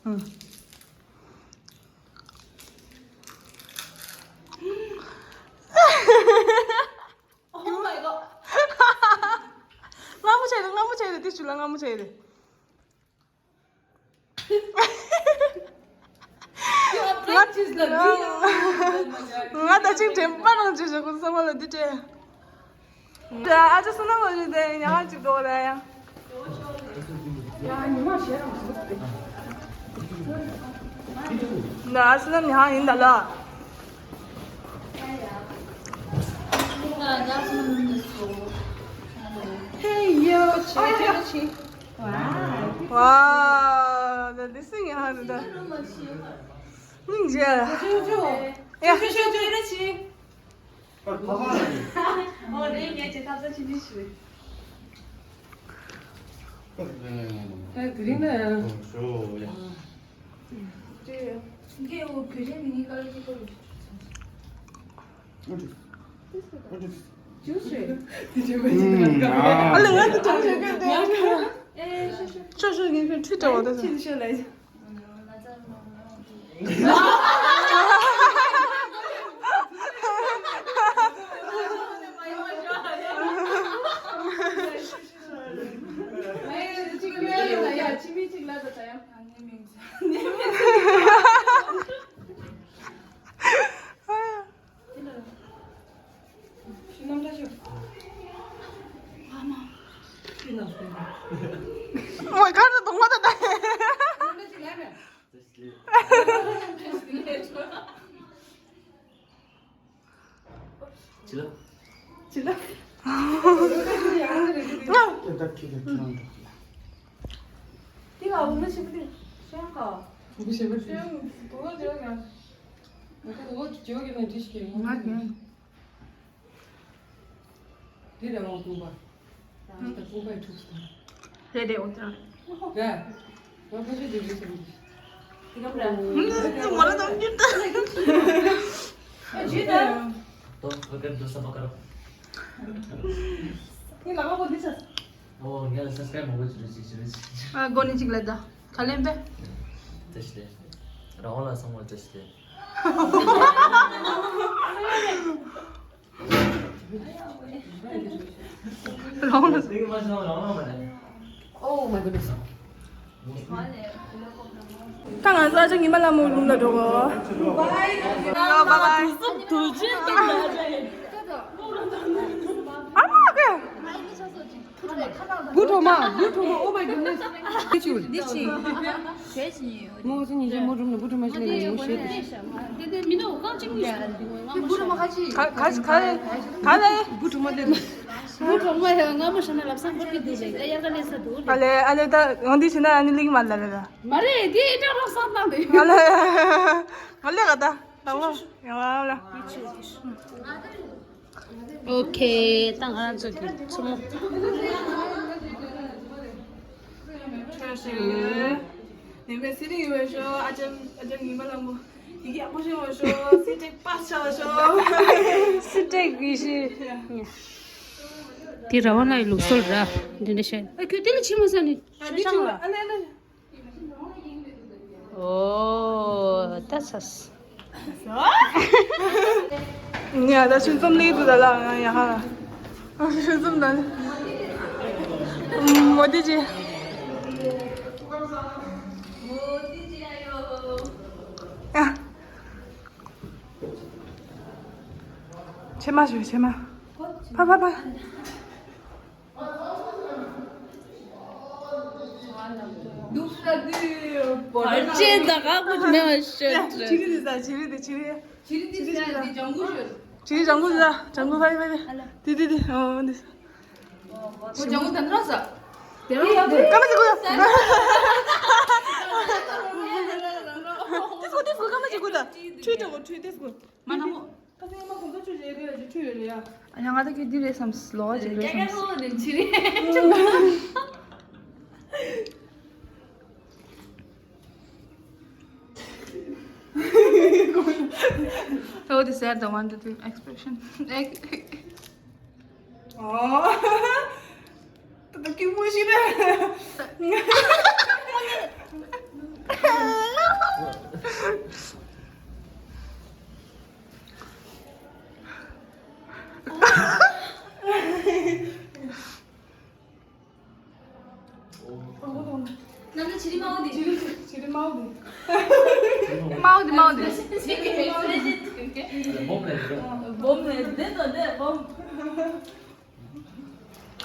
ཨུམ། Oh my god. སྔ་མོ་བྱས་རེད། སྔ་མོ་བྱས་རེད། དེ་ཆུ་ལ་སྔ་མོ་བྱས་རེད། You are practice the real. ང་ད་ཅིག་དྲན་པ་རང་ཅིག་བྱེད་དགོས་བསམ་པ་ལ་འདི་སྤྲད། ད་ཨ་ཅག་བསོད་ནམས་ལ་རེད་དེ་ཉག་ཅིག་འགྲོ་རེད་ཡ། ཡ་ཉི་མ་ཞེ་རང་ཟིག་ད་ཨ་བསོད་ནམས་ཉག་ཡིན་ད་ལ། Hey yo, check it out. Wow, the this thing you have the. ཉིན་རྗེས། ཡ། ཨོ་རེད། ངས་ཅི་ཐབས་ས་ཕྱི་ནས་ཞུ། ད་དེ་རིང་ན་ཡང་། ཞོ་ཡ། ངས་འོ་བོད་རིགས་མི་ངན་དཀར་གྱི་སྐོར་ལ། ཨ་ལ་ང་དེ་དྲང་ཞོ་གན་དེ། ཨེ་ཤོ་ཤོ། ཤོ་ཤོ་ངན་ཁྱོད་ཁྲིད་དྲ་བ་ད། ཁྱེད་ཤོ་ལ། ཨ་མ། ཁྱོད་ནང་སོང་། ཨ་མ། ཁྱོད་ནང་སོང་། ཨ་མ་ཁ་ནང་གདོང་མ་ད་ད། ཅི་ལ། ཅི་ལ། དེ་ལ་འོ་ན་ཞིག་དེ་ཤང་ག་འོ་ཞིག་དེ་ཤང་ག་འོ་ཇོ་གི་ན་འདྲི་ཞིག་ང་གི། དེ་ར་བང་ཀུང་པ། ད་ཀུང་པའི་ཕྲུག་ཏུ། རེད་རེད་འོ་ཙང་། ར། ང་ཁ་ཤས་དེ་རེད་ཟེར་གི། དེ་ག་ར། ང་ལ་དང་རྒྱུ་ད། ཨ་ཇི་ད། ཏོ་ཨ་ཀར་དོ་ས་པ་ཀར། ངས་ལག་པ་པོ་འདི་ཆ། ཨོ་ངས་ལ་སབ་སི་ཀ་རའིབ་མང་པོ་ཅིག་རེད་ཅིག་ཅིག་རེད་ཅིག་ཨ་གོ་ནི་ཅིག་ལ་ད། ག་ལེན་པས། ཏེ་ཤི་ཏེ། རང་དབང་ལ་སོང་བ་ཏེ་ཤི་ཏེ། རང་དབང་། Oh my goodness. ད་ང་ཚོ་ཨ་ཅག་ཉི་མ་ལྷ་མོའི་རུམ་ལ་འགྲོ་གོ། Bye bye. ཨ་མ་ཀ། བུ་གྲོག་མ། བུ་གྲོག་མ། Oh my goodness. འདི་ཅི། ཞེས་ཉི། མོ་ཚོ་ཉིན་ཞག་མོ་རུམ་ནས་བུ་གྲོག་མ་ཞིག་ལེན་ནས་མོ་ཞེས་ཏེ། དེ་དེ་མི་ནོ་གང་ཅིག་མི་ཤེས། བུ་གྲོག་མ་ཁ་ཅིག་ག་ག་ག་ག་ལེ། བུ་གྲོག་མ་ལེན། བུ་གྲོག་མ་ཡང་སྔ་མོ་ཤ་ན་ལབ་སང་འཁོར་གི་འདུག་ལེ། ཡར་ག་ལེན་ས་འདུག་ལེ། ཨ་ལེ་ཨ་ལེ་ད་ཡང་འདི་བྱས་ན་ཨ་ནི་ལིང་མ་ལ་ལེ་ལ། མ་རེད་དེ་ཨི་ཏྲ་རོགས་སང་ནང་དེ། ཨ་ལེ་ཨ་ལེ་ག་ད་ད་མོ་ཡང་ལ་ལ། ཨོ་ཁེ། ད་ང་རང་ཚོ་གི་མཚོ་མོ། ཁྱོད་ཞིག་ནེམ་པའི་སི་རི་ཡོད་ཤོ། ཨ་ཅམ་ཨ་ཅམ་ཉི་མ་ལ་མོ། ཡི་གེ་ཡག་པོ་ཤེས་པ་ཤོ། སི་ཏྲེག་པ་ཤ་བ་ཤོ། སི་ཏྲེག་གི་ཤི། དེ་ར་བ་ན་ཡི་ལུགས་སྲོལ་ར། འདི་འདྲ་ཤ། ཨ་ཁྱོད་དེ་ལ་ཕྱི་མ་ས་ནི། ཨ་འདི་ཕྱི་མ་ཨ་ལེ་ཨ་ལེ། ཨོ། ད་ཚ། ཉ་ད་ཆུ་ཚོམ་ལེགས་འདུག་ད་ལ་ང་ཡ་ཧ། ཆུ་ཚོམ་ད། མོ་དི་ཅི། ཡ། ཕྱེ་མ་ཞུ་ཕྱེ་མ། ཕ་ཕ་ཕ། བར་ཆད་ད་ག་པོ་མེད་པ་ཤོད། ཅི་རི་དེ་ཟ་ཅི་རི་དེ་ཅི་རི། ཅི་རི་དེ་ཟ་དེ་ལྗང་གུ་ཤོད། ཅི་རི་ལྗང་གུ་ཟ་ལྗང་གུ་ཕ་ཕ་ཕ། དེ་དེ་དེ་ཨོ་དེ། ལྗང་གུ་དེ་འདྲ་ཟ། དེ་རང་ཡག་པོ། ཀ་མ་ཅི་གུ་ཟ། དེ་སྐུ་དེ་སྐུ་ཀ་མ་ཅི་གུ་ད། ཁྲུས་ཀྲོ་གོ་ཁྲུས་དེ་སྐུ། མ་ན་མོ། ཁ་སང་ཡང་མ་གོང་ཚོ་ཆུ་རེ་རེ་ལ་ཆུ་ཡོད་རེད་ཡ། ཨ་ཡ་ང་ད་ཁྱོད་འདི་རེད་བསམ། ལོ་ཅིག་རེད་བསམ། ཀྱ་ཀྱ་ཧོ་ནི་ཆི་རེད། How this sad the one to the expression. ཨོ། ད་ལྟ་སྐྱིད་པོ་ཞིག་རེད། ནང་ལ་ཆི་རི་མའོ་དེ། ཆི་རི་མའོ་དེ། མའོ་དེ་མའོ་དེ། བོམ་ལས་དེ་དོ་དེ་བོམ།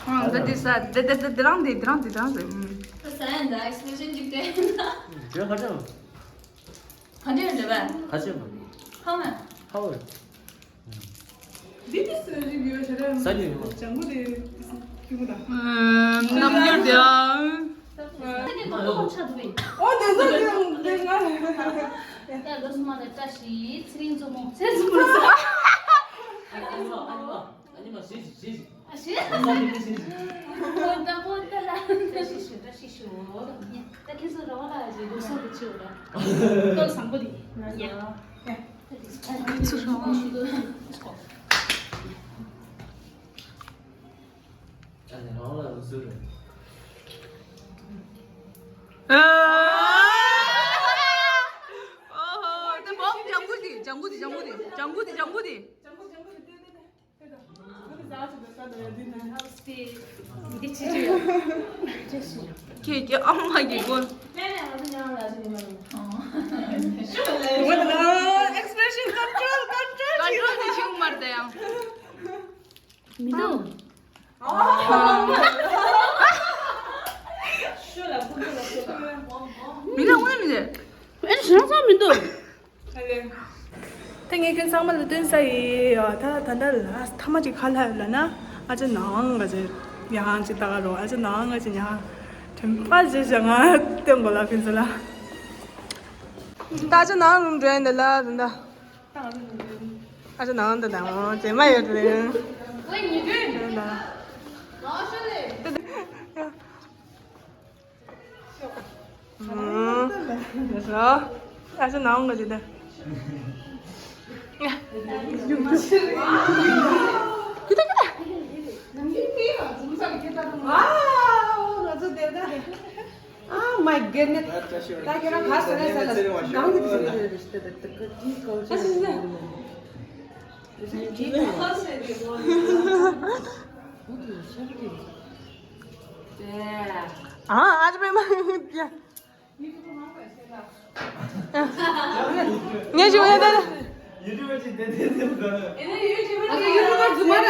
ཨ་འདི་འདི་ས་འདི་འདི་འདི་འདི་རང་འདི་འདི་རང་འདི་རང་ཟེར། ཨ་ས་ཡ་འདི་ཨེག་སི་པི་རེ་ཤན་ཅིག་སྟེར་ན། དེ་ག་ཅང་། ག་འདྲ་རེད་པས། ག་ཅང་མ་རེད། ཧ་མ། ཧ་བ་རེད། འདི་འདི་ས་ཅིག་ཡོད་ཤ་རེད། ས་ཅིག་ཡོད། ལྗང་གུ་དེ་ཁྱི་མོ་དང་། རྣམ་འགྱུར་དེ་ཨང་། ཨོ་དེ་ཚོ་དེ་དེ་ང་རེད། ཡ་ལོ་སུ་མ་ལ་བཀྲ་ཤིས་ཚེ་རིང་མཚོ་མོ་ཚེ་རིང་མཚོ་མོ་ས། ཨ་ནི་མ་ཤེས་ཤེས་ཤེས། ཨ་ཤེས། ཨ་ཤེས་ཤེས་ཤེས། ཨོ་ད་ཨོ་ད་ལ། བཀྲ་ཤིས་ཤོག་བཀྲ་ཤིས་ཤོག་ད་ཁྱེད་ཚོ་རང་ལ་ཡི་སྒོ་སོགས་ཀྱི་ཆེ་བ་ལ། ལྟོ་བཟང་པོ་དེ། ཡ། ཚུར་རོགས། ཨ་ནི་རང་ལ་ལུགས་སྲོལ་རེད། ཨ། ཨོ་ཧོ། དེ་བོམ་ལྗང་གུ་དེ་ལྗང་གུ་དེ་ལྗང་གུ་དེ་ལྗང་གུ་དེ་ལྗང་གུ་དེ། ཁྱེད་ཀྱི་ཨ་མ་གི་སྒོ། Expression control, control. Control དེ་བྱུང་མར་ད་ཡང་། མི་འདུག་མི་འདུག་དངོས་མི་འདུག་ཨེ་ཞང་ཚང་མི་འདུག་ཨ་ལེ། ངས་ཁྱེད་ཚང་མ་ལ་སྟོན་ས་ཡིན། ད་ད་ལྟ་ལ་ཐ་མ་ཅིག་ག་ལ་ཡོད་ལབ་ན། ཨ་ཅག་ནང་ང་ཅིག་ཡང་ཅིག་ལྟ་ག་རོགས། ཨ་ཅག་ནང་ང་ཅིག་ཉག་དྲན་པ་ཅིག་བྱ་ང་སྟོན་དགོས་ལ་ཕན་ཚུན་ལ། ད་ཨ་ཅག་ནང་རུམ་འགྲོ་ཡིན་ད་ལ་ད་ད། ཨ་ཅག་ནང་ད་ད་འོ་ཇེ་མ་ཡོད་དེ། ཨ་ཅག་ནང་ག་ཅིག་ད། ཁྱོད་ད་ཁྱོད་ད། ཨ། ང་ཚོ་དེ་ད། Oh my goodness. ད་ཁྱེད་རང་ག་ཟེར་ན་ཟེར་ལ་གང་གི་དུས་ཟེར་གི་རེད། ད་ད་ད་ད་ད་ད་ད་ད། ཨ་ཨ་ཅག་པད་མ། ངས་ཞུ་ཡ་ད། ཡུ་ཊུབ་ཅིག་དེ་དེ་དེ་ད། ཨ་ཡུ་ཊུབ་རྫུན་མ་རེད།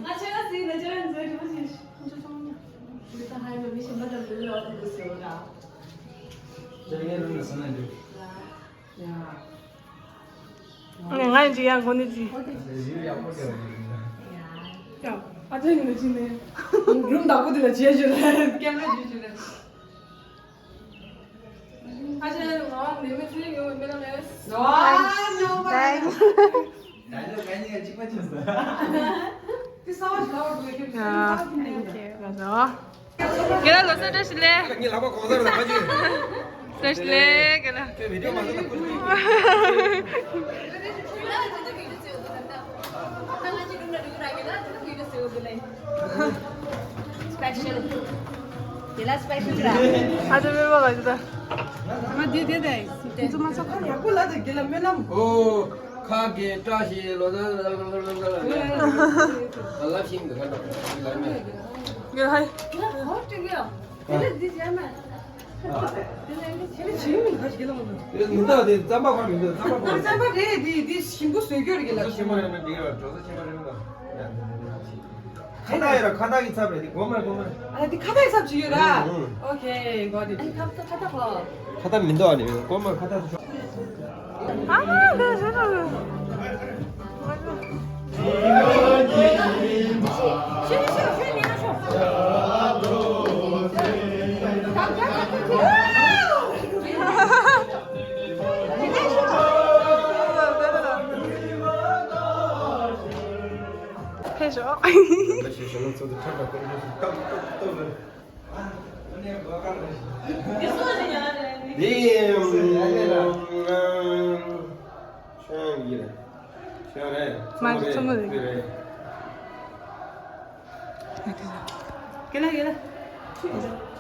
ང་ཆེ་བ་ཟིག་ན་ཆེ་བ་འཛོལ་ཆེ་བ་ཆེ། ཁོང་ཚོ་ཚང་མ་ད་ཧ་ཡོ་མི་ཤེས་མ་ད་འདུག་ར་འདུག་ཟེར་བ་ད། ང་ཡང་ཅིག་ཡང་གོ་ནི་ཅིག་ཡ། ཨ་ཅག་ཡིན་ན་ཅི་ནས། རུམ་བདག་པོ་དེ་ལ་བྱས་ཞུ་རེད། སྐད་ལ་བྱས་ཞུ་རེད། ཨ་ཅག་ལ་ནི་མི་ཚེ་ཡོང་བའི་མི་ལ་མེད། ད་ནི་ག་ནི་གཅིག་པ་ཅི་ཟ། དེ་ས་བ་ཞིག་ལ་བར་དུ་ཁྱེར། ཡ། ཁྱེད་ལ་ལོ་གསར་བཀྲ་ཤིས་ལེགས། ངའི་ལག་པ་གོང་ས་རུ་ལ་ཁ་ཅིག་བཀྲ་ཤིས་ལེགས་ཁྱེད་ལ། ཁྱོད་བི་ཌིའོ་མ་བཟོ་ན་ཁུ་ཅིག Special. དེ་ལ་special ར། ཨ་ཅག་པད་མ་ག་ཅིག་ད། ང་དེ་དེ་དེ་དེ་ཚོ་མ་ཚོགས་ཁ་ཡག་པོ་ལ་དེ་དེ་ལ་སྨོན་ལམ། ཨོ། ཁ་གི་བཀྲ་ཤིས་ལོ་ཟླ་ལ་ལ་ལ་ལ་ལ་ལ་ལ་ལ་ལ་ལ་ལ། ལ་ལ་ཤིང་གི་ཁ་ལ་ལ་ལ། ཡ་ཧའི། ཧོ་ཀྲི་གི་ཡ། དེ་ལ་འདི་ཅན་མ། དེ་ལ་འདི་ཆེ་ཆེ་མི་ཁ་ཞིག་ལ་མ་འདུག་དེ་མི་འདུག་དེ་རྩམ་པ་ཁོ་མི་འདུག་རྩམ་པ་ཁོ། རྩམ་པ་རེད། དེ་དེ་ཞིམ་པོ་བཟོས་རྒྱུ་རེད་གི་ལ། ཞིམ་པོ་རེད་ན་འགྲིག་ར། གྲོ་ས་ཞིམ་པོ་རེད་ན། ཁ་བཏགས་ཡོད་ར། ཁ་བཏགས་ཀྱི་ཚབ་རེད། དེ་སྒོ་མ་སྒོ་མ། ཨ་དེ་ཁ་བཏགས་ཡི་ཚབ་ཅིག་ཡོད་ར། ཨོ་ཁེ་གོ་དེ། ཁ་བཏགས་ཁ་བཏགས་ཧོ། ཁ་བཏགས་མི་འདུག་ཨ་ནི་སྒོ་མ་ཁ་བཏགས་ཚོ། ཨ་མ་འདི་ཞེ་དྲག་གི། ཕེབས་ཤོག་དེ་ཨམ། ཆོས་ཡིན་རེད། ཆོས་རེད། མ་རེད། ཚོ་མོ་རེད། རེད། ཡ་ད་ཡ་ད། ཁྱེད་ལ་ཁྱེད་ལ།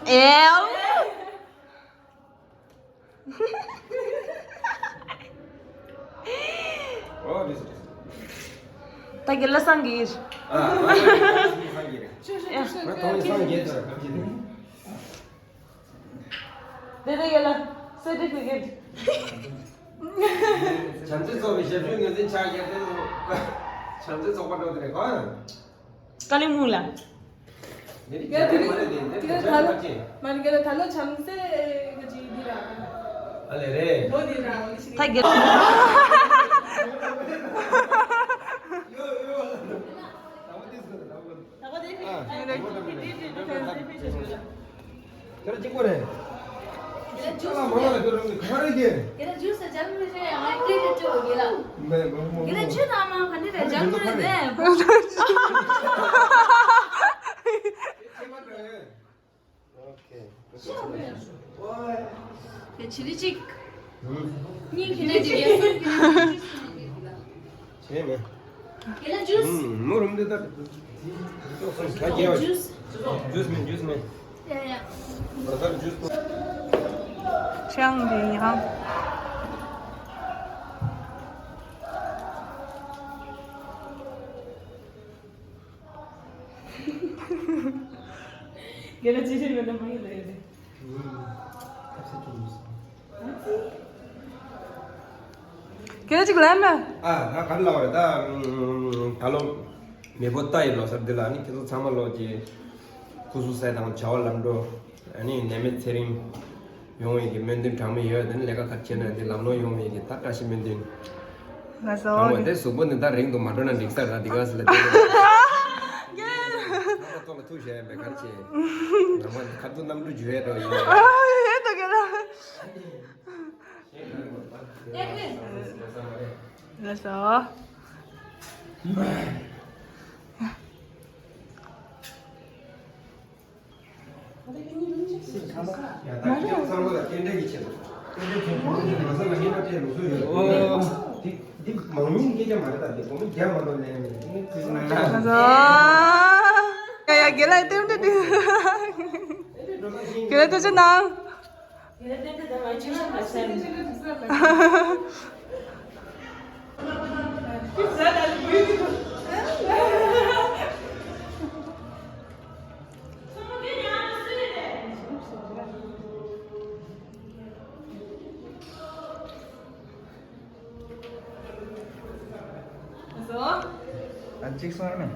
ཨེའོ། ཨོ་རེད་རེད། ད་དགེ་ལགས་སང་གིས། ཨ་ཨ་སང་གིས་རེད། ང་ཐོག་ནས་སང་གིས་ད་ག་ཅི་རེད། དེ་དེ་དགེ་ལགས་certificate། བྱམས་བརྩེ་ཚོགས་པའི་ཞབས་ཞུ་ངོས་འཛིན་ཕྱག་རྒྱ་ཆེ། བྱམས་བརྩེ་ཚོགས་པ་འགྲོ་དེ་རེད་གོ། ཀ་ལི་མུང་ལ། དེ་རིང་དེ་རིང་དེ་རིང་ད་ལོ་མ་རེད་ག་ལ་ད་ལོ་བྱམས་བརྩེ་གི་ཅིག་འདི་ར། ཨ་ལེ་རེད། ལོ་འདི་ར་ཨོ་ལི་ཤི། ད་རྒྱལ། ད་པ་དེ་ཨ། དེ་ར་གཅིག་པོ་རེད། ཁྱེད་རང་གཅིག་པོ་རེད། ཁྱེད་རང་ཇུས་ཁ་ལ་མ་ལ་ཁྱོད་རང་གི་ཁ་རེད་དེ། ཁྱེད་རང་ཇུས་ཟ་ཅང་མི་ཤེས་ཡ་ང་སྐད་ཆ་བཅོ་གི་ལ། མེད་མ་མ་ཁྱེད་རང་ཇུས་ད་མ་ག་འདྲ་རེད་ཅང་མི་རེད་དེ། ཁྱེད་མ་འགྲོ་ཡ། ཨོ་ཁེ། དེ་ཆི་ལི་གཅིག་གཉིས་ཁྱེད་རང་ཇུས་ཡ་སུ། བྱས་མེད། ཁྱེད་རང་ཇུས། ཨུམ། མོ་རུམ་འདི་ལྟར། ད་རྒྱལ་བ། ཇུས། ཇུས་མིན་ཇུས་མིན། ཡ་ཡ། ད་ལྟར་ཇུས་པོ། ཆང་འདི་ཡང་། དགེ་ལགས་ཅི་ཞིག་ཡོད་ན་མ་ཡིན་ལ་ཡོད་རེད། ཁྱེད་ཅིག་ལན་མེད། ཨ། ང་ག་རེ་ལབ་པ་རེད་ད། ད་ལོ་མེས་པོ་རྟ་ཡི་ལོ་གསར་འདི་ལ་ནི་ཁྱེད་ཚོ་ཚང་མ་ལོག་གི་སྐུ་གཟུགས་གསལ་ཐང་བྱ་བ་ལམ་འགྲོ། ཨ་ནི་ནད་མེད་ཚེ་རིང་ ཡོང་བའི་གི་སྨོན་འདུན་གྲངས་མེད་ཡོད། དེ་ནི་ལས་ཀ་ག་རེ་བྱས་ན་དེ་ལམ་ལྷོང་ཡོང་བའི་གི་ད་བཀྲ་ཤིས་སྨོན་འདུན། ང་ཚོ་གྲངས་མེད་དེ་གཟུགས་པོ་འདི་ད་རིང་དུ་མ་འགྲོ་ན་འགྲིག་ས་ར་འདི་ག་ཟེར་ལ་དེ་ཁ་ཐོག་ལ་ཐུག་བཞག་ཡ་མེད་ག་རེ་བྱས། ང་མ་ཁ་ཐུག་གནམ་གྲུ་འཇུ་ཡ་འགྲོ་ཡིན། ཨ་ཡོད་ད་ག་ར། ལགས་སོ། ཡ་ཡ་དགེ་ལགས་རྟེན་འབྲེལ་འདི། དགེ་ལགས་ཐུགས་རྗེ་གནང་། ཨ་གཅིག་སོང་ན། མ་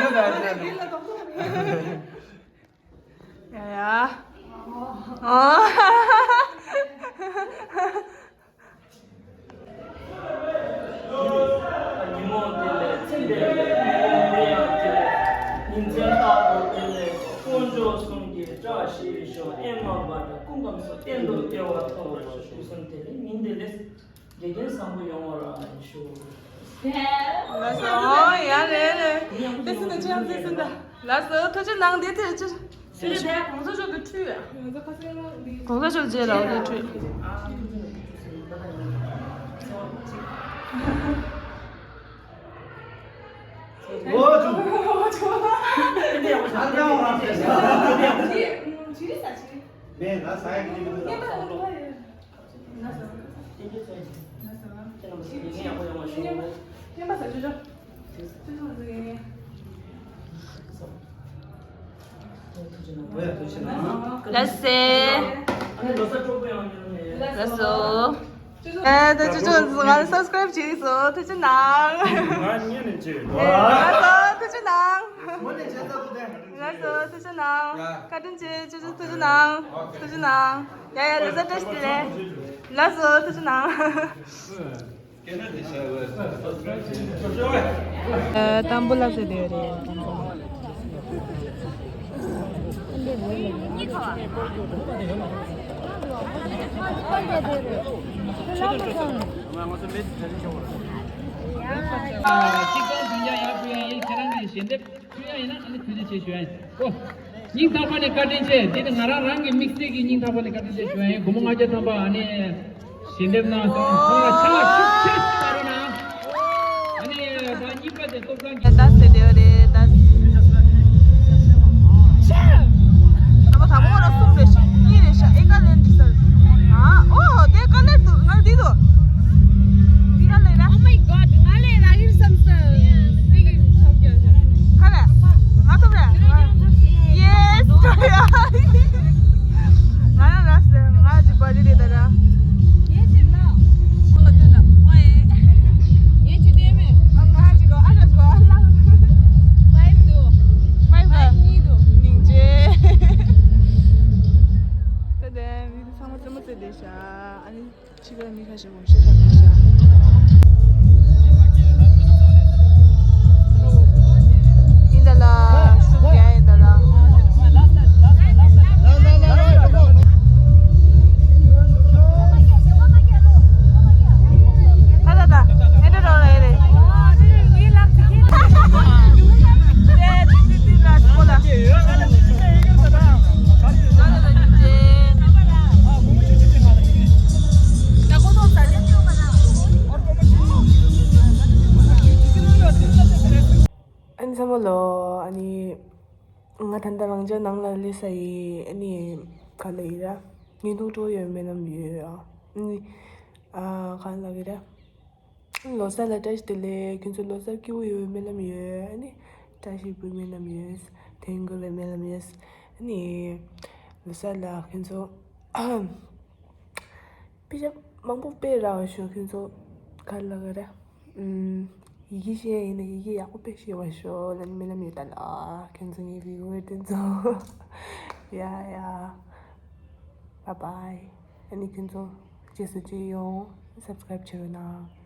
མོ་ད་ཨ་ཅག་ཡ་ཡ། ཨོ། ཉིན་མོ་དེ་ལས་ཚེ་འདས་ལས་མི་ཡོང་མི་ཡང་དེ་ཉིན་མཚན་རྟག་ཏུ་དེ་ལས་དཀོན་མཆོག་གསུམ་གྱི་བཀྲ་ཤིས་ཤོག་ཨེ་མ་བ་དང་སྐུ་ཁམས་སུ་གཏན་དུ་བདེ་བ་ཐོབ་པར་ཤོག་དུས་གསུམ་དེ་ལས་ཉིན་དེ་ལས་དགེ་རྒན་བཟང་པོ་ཡོང་བར་ཞུ། ལགས་སོ། ཡ་རེད་རེད། དེ་སུ་ད་ཅི་ཡང་དེ་སུ་ད། ལགས་སོ། ཐུགས་རྗེ་གནང་། དེ་དེ་ཅི། དེ་གོང་ས་མཆོག་གི་ཁྲུས། གོང་ས་མཆོག་རྗེས་ལ་འོ་དེ་ཁྲུས། ལགས་སོ། ལགས་སོ། ཨེ་ད་ཅི་ཅོ་ང་ལ་སབ་སི་ཀ་རེབ་བྱེད་སོ། ཐུགས་རྗེ་གནང་། ང་ཉན་ནས་བྱེད། ལགས་སོ། ཐུགས་རྗེ་གནང་། ལགས་སོ། ཐུགས་རྗེ་གནང་། བཀའ་དྲིན་ཆེ། ཅོ་ཅོ་ཐུགས་རྗེ་གནང་། ཐུགས་རྗེ་གནང་། ཡ་ཡ་ལོ་གསར་བཀྲ་ཤིས་བདེ་ལེགས། ལགས་སོ། ཐུགས་རྗེ་གནང་། ཨ་དང་པོ་ལ་ཟེར་དེ་རེད། དང་པོ་ལ། ཨ་གཅིག་སྟོང་བདུན་བརྒྱ་ཡར་ཕུལ་ཡ་ཡིན། ཁྱེད་རང་གི་ཞལ་འདེབས། ཁྱོད་ཡང་ཡིན་ན་ཨ་ནི་ཐུགས་རྗེ་ཆེ་ཞུ་ཡ་ཡིན། ཨོ། སྙིང་ཐག་པ་ནས་བཀའ་དྲིན་ཆེ། འདི་ནི་ང་རང་རང་གི་དམིགས་བསལ་གྱི་སྙིང་ཐག་པ་ནས་བཀའ་དྲིན་ཆེ་ཞུ་ཡ་ཡིན། སྒོར་མོ་ལྔ་བརྒྱ་ཐམ་པ་ཨ་ནི་ཞལ་འདེབས་གནང་སོང་། ཁོང་ལ་ཕྱག་ཤུགས་ཆེ་ཞིག་བཏང་རོགས་གནང་། ཨ་ནི་ད་གཉིས་པ་དེ་སྟོབས་ཀྱི་ད་ཟེར་དེ་རེད་ད། ཨ་མ་དང་པོ་ཁོ་རང་གསུམ་རེད་ཤག་གཉིས་རེད་ཤག་ཨེ་ཀ་ལེན་འདི་ཟེར། ཨ་ཨོ་དེ་ཀ་ལེན་འདུག་ང་འདི་འདུག་འདི་ཀ་ལེན་ན། Oh my god ང་ལས་རག་གི་བསམ་སོང་། འདི་གི་ཐོབ་རྒྱུ་ཟེར། ཁ་ལས་ང་ཐོབ་རེད། Yes ཡ། ང་རང་ར་ཟེར་ང་ཅི་པ་རི་རེད་ད་ར། ངས་ཅི་ལ། ཁོ་ལ་སྟོན་ན། ཨོ་ཨེ། ངས་ཅི་བདེ་མེད། ཨ་ང་ཅི་གོ་ཨ་ཞ་ཅི་གོ་ཨ་ལ། Five འདུག Five ག Five གཉིས་འདུག་སྙིང་རྗེ། ད་དེ་མི་ཚང་མ་རྩེད་མོ་རྩེ་བསྡད་ཤག་ཨ་ནི་ཕྱི་པའི་མི་ཁ་ཤས་ངོ་ཤེས་ཁ་ཤས་ཤག་ཡིན་ད་ལ་ཤུགས་རྒྱག་ཡིན་ད་ལ། ད་ད་ད་ཨེ་འདྲ་རོགས་རེད་རེད། ཨ་ནི་ཚང་མ་ལོ། ཨ་ནི་ང་ད་ལྟ་རང་ཅག་ནང་ལ་སླེབས་ས་ཡིན། ཨ་ནི་ག་ལ་ཡིན་ར། བརྙན་ཐུང་སྤྲོ་ཡོད་སྨོན་ལམ་ཡོད། ཨ་ནི་ཨ་ག་ལ་གི་ར། ལོ་གསར་ལ་བཀྲ་ཤིས་བདེ་ལེགས། ཁྱོད་ཚོ་ལོ་གསར་སྐྱིད་པོ་ཡོང་བའི་སྨོན་ལམ་ཡོད། ཨ་ནི་བཀྲ་ཤིས་བདེ་ལེགས་སྨོན་ལམ་ཡོད། དེང་དགོས་པའི་སྨོན་ལམ་ཡོད། ཨ་ནི་ལོ་གསར་ལ་ཁྱོད་ཚོ་དཔེ་ཆ་མང་པོ་དཔེ་རག་པ་ཤོག་ཁྱོད་ཚོ་ག་ལ་ག་ར། ཨམ། ཡི་གེ་ཤེས་ཡ་ཡིན་ན་ཡི་གེ་ཡག་པོ་དཔེ་ཤེས་པ་ཤོག་ལབ་ནི་སྨོན་ལམ་ཡོད་ད་ལ། ཁྱོད་ཚོ་ངའི་བི་ཡུ་ཝར་དེ་ཚོ། Yeah, yeah. Bye bye. ཨ་ནི་ཁྱོད་ཚོ་རྗེས་སུ་མཇལ་ཡོང་། Subscribe་བྱེད་རོགས་གནང་།